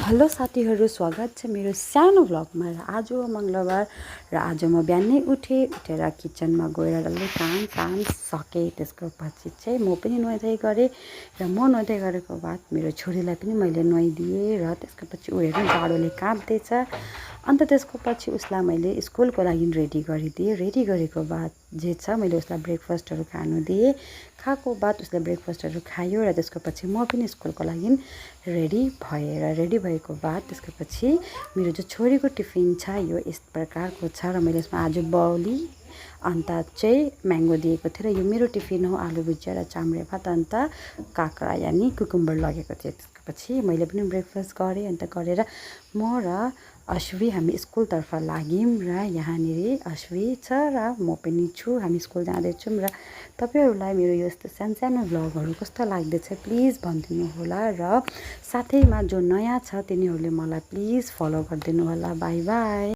Hello साथीहरू, स्वागत छ मेरो सानो भ्लगमा। र आज हो मङ्गलबार र आज म बिहानै उठेर किचनमा गएर डल्लै काम सकेँ। त्यसको पछि चाहिँ म पनि नुहाइ गरेँ र म नुहाइ गरेको बाद मेरो छोरीलाई पनि मैले नुहाइदिएँ र त्यसको पछि ऊ हेर्नु जाडोले काट्दैछ। अन्त त्यसको पछि उसलाई मैले स्कुलको लागि रेडी गरिदिएँ। रेडी गरेको बाद जे छ मैले उसलाई ब्रेकफास्टहरू खानु दिएँ। खाएको बाद उसले ब्रेकफास्टहरू खायो र त्यसको पछि म पनि स्कुलको लागि रेडी भएँ र रेडी भएको बाद त्यसको पछि मेरो जो छोरीको टिफिन छ यो यस प्रकारको छ र मैले यसमा आज बाउली अन्त चाहिँ म्याङ्गो दिएको थिएँ र यो मेरो टिफिन हो। आलु भुजिया र चाम्रे भात अन्त काँक्रा यानि कुकुम्बर लगेको थिएँ। त्यसको पछि मैले पनि ब्रेकफास्ट गरेँ। अन्त गरेर म र अश्वी हामी स्कुलतर्फ लाग्यौँ र यहाँनिर अश्वी छ र म पनि छु। हामी स्कुल जाँदैछौँ र तपाईँहरूलाई मेरो यस्तो सानो भ्लगहरू कस्तो लाग्दैछ प्लिज भनिदिनु होला र साथैमा जो नयाँ छ तिनीहरूले मलाई प्लिज फलो गरिदिनु होला। By by.